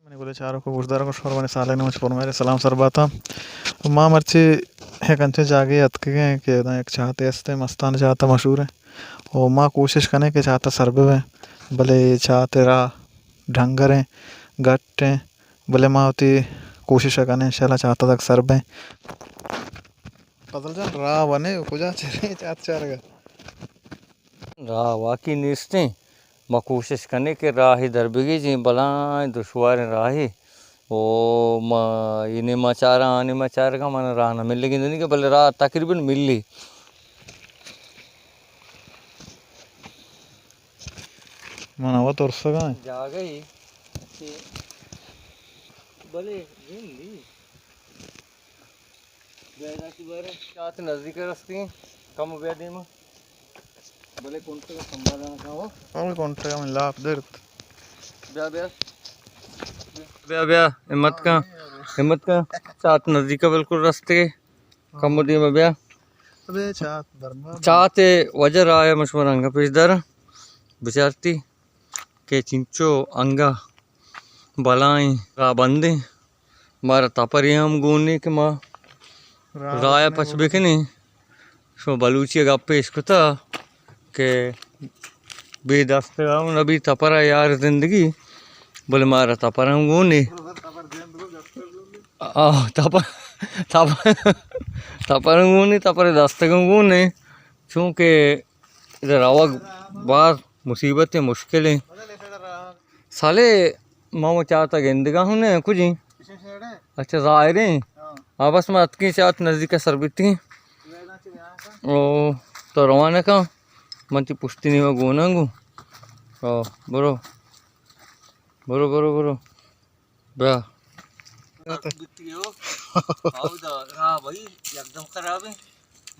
منی گلیں چاروک ءُ گوشداروکاں، شمارا منی سالانی نیمگ ءَ چہ پرمہریں سلام سر بات اَنت۔ ما مرچی یک انچیں جاگہے ءَ اتکگ ایں کہ ادا یک چاتے است ایں، مستان چات ءَ مشہور ایں۔ ءُ ما کوشش کنیں کہ چات ءَ سر بہ بیں، بلے اے چات ءِ راہ ڈنگر ایں، گٹ ایں، بلے ما وتی کوشش ءَ کنیں، انشاءاللہ چات ءَ دگ سر بیں۔ فضل جان، راہ ونے کجا چریں چات چارگ ءَ؟ راہ واقعی نیست ایں۔ ما کوشش کنیں کہ راہے در بگیجیں، بلاہیں دشواریں راہے۔ او ما اے نیما چاراں، آ نیما چارگاں، من راہ نہ ملگی دنیگا، بلے راہ تقریباً ملی۔ من وا ترسگاں۔ جاگہے۔ بلے گندی۔ بیا ادا چی بارے؟ چات نزدیک رستگیں، کم بیا دیما۔ بلے کنٹگ سنبھالا نہ کن۔ ہاں، کنٹگ من لاپ درت۔ بیا، بیا۔ بیا، بیا، ہمت کن۔ ہمت کن۔ چات نزدیک بالکل رستگے۔ کم دیما بیا۔ ابے چات برباد۔ چات وجہ راہ ءَ من شمارا انگا پیش داراں۔ بچارتی کہ چنچو انگا بلاہیں راہ بندیں۔ مارا تپرے ہم گون ایں کہ ما راہ راہ ءَ پچ بکنیں۔ شما بلوچی ءَ گپ پیش کتا کہ بے دستگاں نبی تپر ءَ یار زندگی، بلے مارا تپر ہم گون ایں۔ آ، تپر، تپر، تپر ہم گون ایں، تپر دستگ ہم گون ایں، چونکہ ادا روگ باز مصیبت ایں، مشکل ایں۔ سالے ما وہ چات ءَ گندگا ہوں نے کجیں؟ اچھا، ظاہر ایں۔ ہاں، بس ما اتکیں چات نزدیک ءَ سر بیتگیں۔ او تو روانہ کن، من تی پشتی نیمگ ءَ گوناں گوں۔ او برو۔ برو، برو، برو۔ بیا۔ بیتی ہو۔ اودا راہ بھائی یکدم خراب ایں۔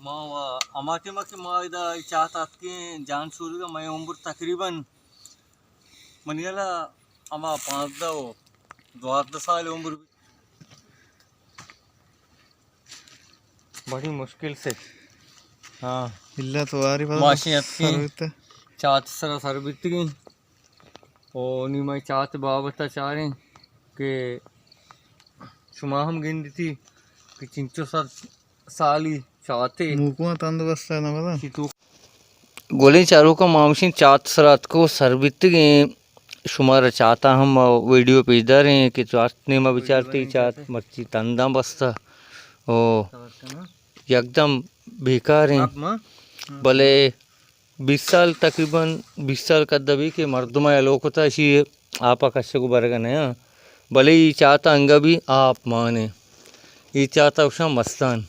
ما وا ہما ٹائم کہ ما ادا چات اتکیں جان شودگا، مئے عمر تقریباً منی ہیالا ہما پانزدہ و دوازدہ سال عمر بیت۔ بڑی مشکل سے۔ ہاں۔ اللہ تو واری پدا ماشین اتکیں۔ سر بیتہ۔ چات سرا سر بیتگیں۔ او نی مئے چات بابت ءَ چاریں کہ شما ہم گندیتی کہ چنچو صد سالی چاتے۔ موکواں تندرست ءَ نہ بزاں۔ گلیں چاروکاں، ما ہمشیں چات سرا اتکو سر بیتگیں، شمارا چاتا ہم ویڈیو پیش داریں کہ چات نیما بچارتی، چات مرچی تنداں بستہ او یکدم بیکاریں۔ بلے بیست سال، تقریباً بیست سال کدہ بی کہ مردم ءَ ہلو کتہ، اشی آپ ءَ کشگ ءُ برگ ءَ نیاں، بلے اے چات ءَ انگہ بی آپ مان ایں۔ اے چات ءَ گوشاں مستان،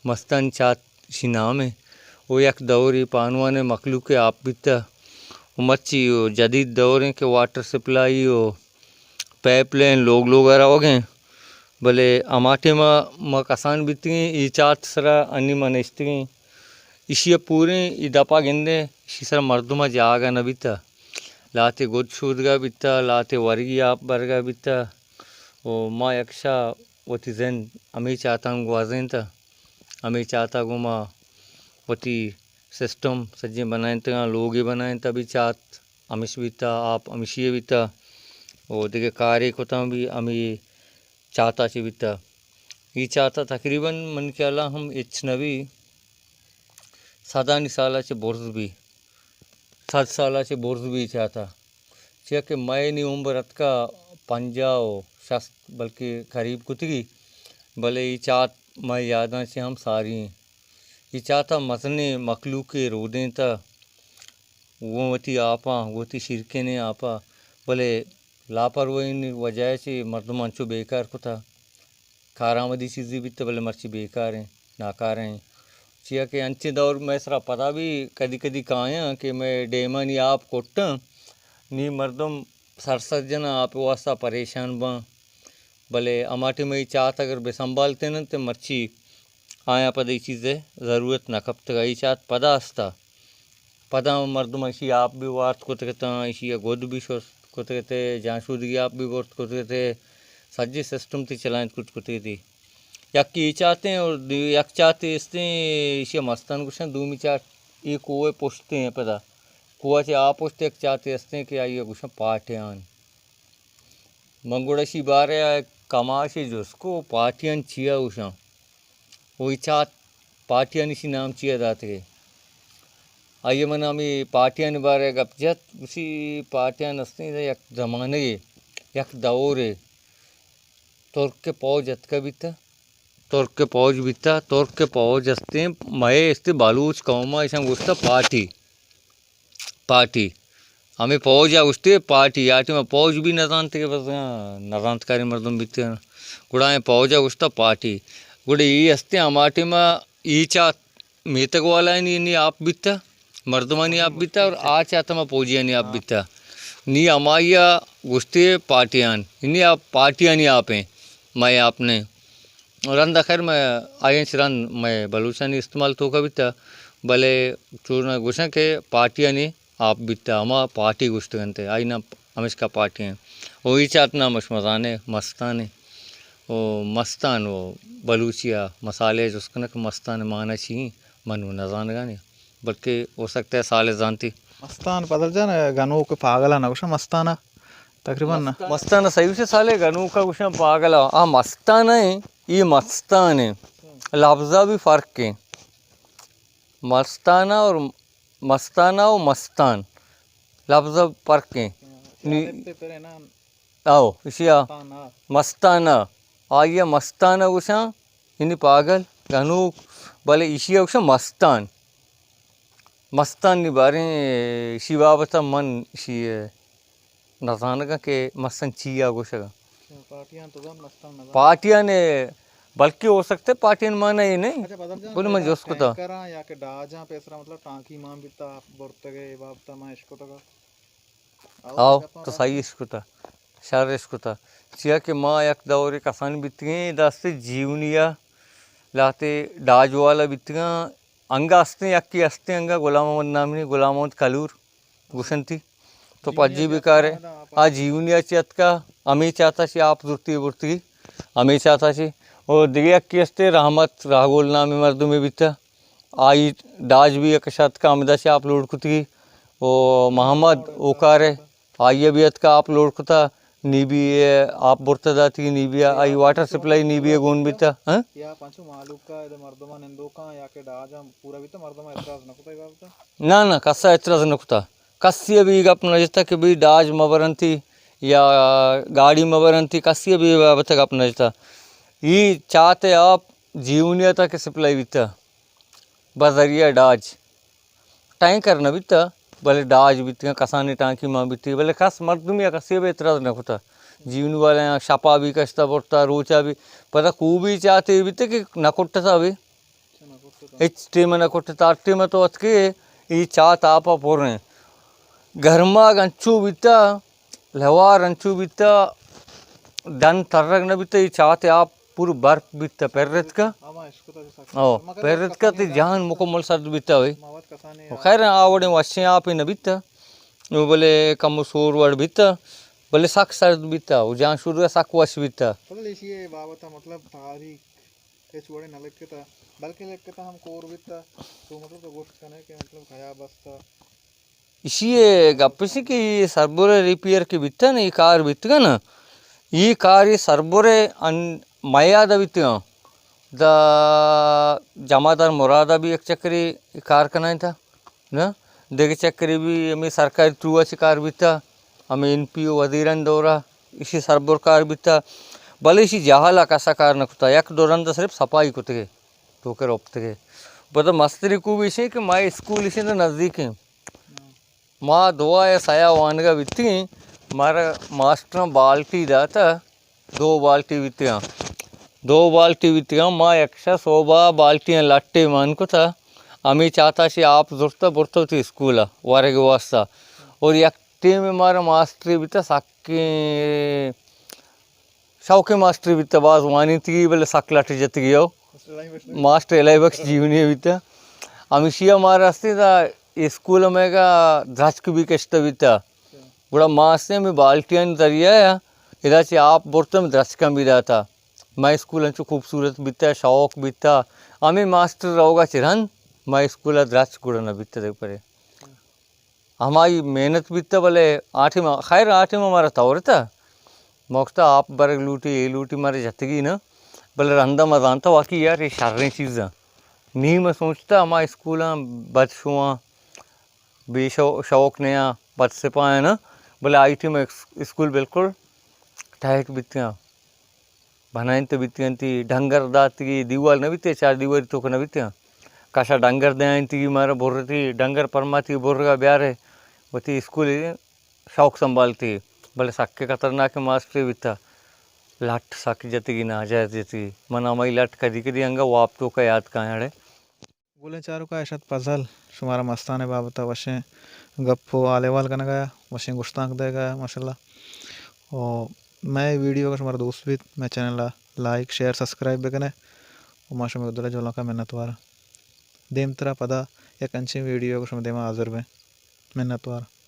مستان چات اشی نام ایں۔ او یک دورے پانوان ءِ مخلوق ءِ آپ بیتہ، ءُ مرچی او جدید دور ایں کہ واٹر سپلائی ءُ پائپ لائن لوگ لوگ ءَ روگ ایں، بلے ہما ٹائم ءَ ما کسان بیتگیں، اے چات سرا انی ما نشتگیں۔ ایشی ءَ پوریں اے دپ ءَ گندے، ایشی سرا مردم ءَ جاگہ نہ بیتہ۔ لہتے گد شودگا بیتہ، لہتے ورگی آپ برگا بیتہ۔ و ما یکشا وتی زند ہمے چاتاں گوازینتہ۔ ہمے چاتا گوں ما وتی سسٹم سجیں بنائینتگاں، لوگے بنائینتہ، ابھی چات ہمش بیتہ، آپ ہمشی بیتہ، و دگہ کارے کتاں بھی ہمے چاتا چہ بیتہ۔ اے چاتا تقریباً من خیالا ہم ہچ نہ بی، صدانی سالا چہ برز بی، صد سالا چہ برز بی چاتا۔ چیا کہ مئے نی عمر اتکا پنجاہ و شست بلکہ قریب کتگی، بلے اے چات مئے یاداں چہ ہم ساری ایں۔ اے چاتا مزنیں مخلوقے رودینتہ، گوں وتی آپاں، گوں وتی شیرکنیں آپا، بلے لاپرواہی نی وجہ ء چہ مردم انچو بیکار کتہ۔ کارآمدی چیزے بیتہ، بلے مرچی بیکار ایں، ناکارہ ایں۔ چیا کہ انچیں دور مئے سرا پدا بھی کدی کدی کایاں کہ مئے ڈیمانی آپ کٹاں، نی مردم سرسد جناں، آپ ء واسطہ پریشان باں۔ بلے ہما ٹیم ء اے چات اگر بہ سنبھالتین انت، مرچی آیاں پدا اے چیز ء ضرورت نہ کپتگ۔ اے چات پدا استا۔ پدا مردم ایشی آپ بھی وارت کتگ اتاں، ایشی ء گد بھی شست کتگ ات، جانشودگی آپ بھی برت کتگ ات، سجے سسٹم تی چلائینت کت کتگ ات۔ یکے اے چاتیں اور دو-، یک چاتے استیں، ایشی ء مستان گوشن، دومی چات اے کوہ ء پشتیں پدا۔ کوہ ء چہ آ پشت یک چاتے استیں کہ آئی ء گوشن پاٹیان۔ من گڑا اشی بارہ ءَ کماشے جست کو، پارٹیاں چیا گوشاں؟ او اے چات پارٹیانی اشی نام چیا داتگے؟ آئی ءَ من ہمے پارٹیانی بارہ ءَ گپ جت، گوشی پارٹیاں استیں یک زمانگے، یک دورے ترک ءِ پوج اتکگ بیتہ، ترک ءِ پوج بیتہ، ترک ءِ پوج استیں، مئے استیں بلوچ قوم ءَ اشاں گوشتہ پارٹی، پارٹی۔ ہمے پوج ءَ گوشتے پارٹی، آ ٹائم ءَ پوج بھی نہ زانتے کہ بس، ہاں، نہ زانتکاریں مردم بیتے۔ گڑا اے پوج ءَ گوشتہ پارٹی۔ گڑا اے استیں ہما ٹائم ءَ اے چات میتگ والایانی نی آپ بیتہ، مردمانی آپ بیتہ اور آ چات ہما پوجیانی آپ بیتہ۔ نی ہمائی ءَ گوشتے پارٹیان، نی آپ پارٹیانی آپ ایں، مئے آپ نہ ایں۔ رند ءَ خیر مئے آئی انچ رند مئے بلوچانی استعمال توکا بیتہ، بلے چوناں گوشاں کہ پارٹیانی آپ بیتہ، ہما پارٹی گوشتگ انت، آئی نام ہمیشکا پارٹی انت۔ او اے چات نام اش مزانے مستانے۔ او مستان او بلوچی ءَ مسالے جست کنگ کہ مستان معنی چی انت؟ من و نزانگانی، بلکہ ہو سکتا ہے سالے زانتی۔ مستان پدل جان، گنوک پاگل ءَ نہ گوشاں مستان ءَ؟ تقریباً نہ۔ مستان ءَ صحیح گوشے سالے، گنوک ءَ گوشاں پاگل ءَ۔ آ مستان ءَ، اے مستان ءَ۔ لفظ ءَ بھی فرق ہے۔ مستانہ اور مستانہ و مستان لفظ ءَ فرق ہیں۔ نی-، آؤ، اشیا مستانہ۔ آئی ءَ مستانہ گوشاں، یعنی پاگل، گنوک، بلے اشیا گوشاں مستان۔ مستان نی باریں اشی بابت ءَ من اشی نزانگاں کہ مستان چیا گوشگا۔ پارٹیاں تو زان مستان نزان۔ پارٹیاں نے، بلکہ ہو سکتا ہے پارٹیاں معنی اے نہیں۔ اچھا، بدل جان، بولے من جست کتا۔ ٹینکراں یا کہ ڈاجاں پیسرا مطلب ٹانکی مان بیتا، آپ برتگے، اے بابت ءَ من اشکتگا۔ آؤ، تو صحیح اشکتا، شر اشکتا۔ چیا کہ ما یک دورے کسانی بیتگیں، دست جیونی ءَ لہتے ڈاج والا بیتگاں، انگا استیں، یکے استیں، انگا غلام محمد نامی، غلام محمد کلور گوشنتی۔ تو پجی بکارے۔ آ جیونی ءَ چہ اتکا، ہمے چاتا چہ آپ زرتی برتگی، ہمے چاتا چہ۔ او دگہ یکے استے رحمت راہگول نامی مردمے بیتا۔ آئی ڈاج بھی یک شتکا ہمدا چہ آپ لوڈ کتگی۔ او محمد اوکارے، آئی ءَ بھی اتکا آپ لوڈ کتا، نی بھی آپ برتا داتگی، نی بھی آئی واٹر سپلائی نی بھی گون بیتا۔ ہاں؟ یا پنچو مالوکا ادا مردمان اندوکاں یا کہ ڈاجاں پورا بیتا، مردمان اعتراض نہ کتا اے بابت؟ نہ، نہ، کسا اعتراض نہ کتا۔ کسی ءَ بھی گپ نہ جتا کہ بھئی ڈاج مہ برنتی یا گاڑی مہ برنتی، کسی ءَ بھی اے بابت ءَ گپ نہ جتا۔ اے چات ءِ آپ جیونی ءَ تک سپلائی بیتا بذریعہ ڈاج۔ ٹینکر نہ بیتا، بلے ڈاج بیتگاں، کسانیں ٹانکی مان بیتی، بلے کس مردمی ءَ کسی ءَ بھی اعتراض نہ کتا۔ جیونی والے آں شپا بھی کشتا برتا، روچا بھی، پدا کوبی چاتے بیتے کہ نہ کٹتا بھی۔ ہچ ٹیم ءَ نہ کٹت، ہر ٹیم ءَ تو اتکے، اے چات آپ ءَ پر ایں۔ گرماگ انچو بیتا، لوار انچو بیتا، ڈن ترگ نہ بیتا، اے چات ءِ آپ پورو برپ بیتا، پر اتکا۔ او، پر اتکا تے جان مکمل سرد بیتا ہوئی۔ خیر آ وڑیں وشیں آپے نہ بیتا۔ نو بلے کمو سور وڑ بیتا، بلے سک سرد بیتا، او جان شور سک وش بیتا۔ فضل ایشی ءِ بابت ءَ مطلب تاریخ ہچ وڑے نہ لکھتا، بلکیں لکھتا ہم کور بیتا، تو مطلب تو گوشت کنے کہ مطلب کیا بستا۔ ایشی ءِ گپ ایش کہ اے سربر ءِ ریپیئر کہ بیتا نا، اے کار بیتگا نا، اے کار اے سربر ءِ ان میاد بیتگا۔ دا جمعدار مراد بھی یک چکرے اے کار کنائینتا۔ نہ، دگہ چکرے بھی ہمے سرکاری تھرو ءَ چہ کار بیتا، ہمے این پی او وزیرانی دورا ایشی سربر کار بیتا، بلے ایشی جہل ءَ کسا کار نہ کتا، یک دو رند صرف صفائی کتگے، توکر اپتگے۔ پدا مستری کو بھی ایشی کہ مئے اسکول ایشی نزدیک ہیں۔ ما دو ءَ سیا وانگا بیتگیں، مارا ماسٹراں بالٹی داتا، دو بالٹی بیتگاں۔ دو بالٹی بیتگاں، ما یک شہ صوبہ بالٹیاں لٹے مان کتا، ہمے چاتا چہ آپ زرتا برتا وتی اسکول ءَ ورگ واسطہ۔ اور یک ٹیم مارا ماسٹرے بیتا سکیں شوقیں ماسٹرے بیتا، باز وانینتگی بلے سک لٹ جتگی ہو۔ ماسٹر الہی بخش جیونی بیتا۔ ہمیشی ءَ مارا ہستی دا اسکول ءَ میگا درچک بھی کشتا بیتا۔ گڑا ما استیں ہمے بالٹیانی ذریعہ ءَ ادا چہ آپ برتم درچکاں بھی داتا۔ مئے اسکول انچو خوبصورت بیتا، شوق بیتا۔ ہمے ماسٹر روگا چہ رند مئے اسکول ءَ درچک گڑا نہ بیتا دگہ پرے۔ ہمائی محنت بیتا، بلے آ ٹیم ءَ، خیر آ ٹیم ءَ مارا تورتا۔ موقع تھا آپ برگ لوٹی، اے لوٹی مارے جتگی نہ، بلے رندا ما زانتا واقعی یار اے شریں چیزاں۔ نی ما سوچتا ہما اسکولاں بد شواں، بے شو-، شوق نیاں، بد سپاہ نہ، بلے آئی ٹی ما اس-، اسکول بالکل ٹائٹ بیتیاں، بنائنت بیتیاں، تی ڈنگر داتگی، دیوال نہ بیتے، چار دیواری توک نہ بیتیاں۔ کاشا ڈنگر دیاں تیگی مارا برتی، ڈنگر پرماتی برگا بیارے، وتی اسکول شوق سنبھالتی، بلے سکے خطرناک ماسٹرے بیتا۔ لٹ سک جتگی، ناجائز جتگی۔ من ہمائی لٹ کدی کدی انگا واب توکا یاد کایاں اڑے۔ گلیں چاروکاں، اش ات پزل شمارا مستان ء بابت ء وشیں گپ و حال احوال کنگ ء وشیں گشتانک دئیگ ء ماشاءاللہ۔ و مئے ویڈیو اگر شمارا دوست بیت، مئے چینل ء لائک، شیئر، سبسکرائب بکنے و ما شمئے دل ء جہلانک ء منتوار آں۔ دیمترا پدا یک انچیں ویڈیو اگر شمئے دیما حاضر بیں۔ منتوار۔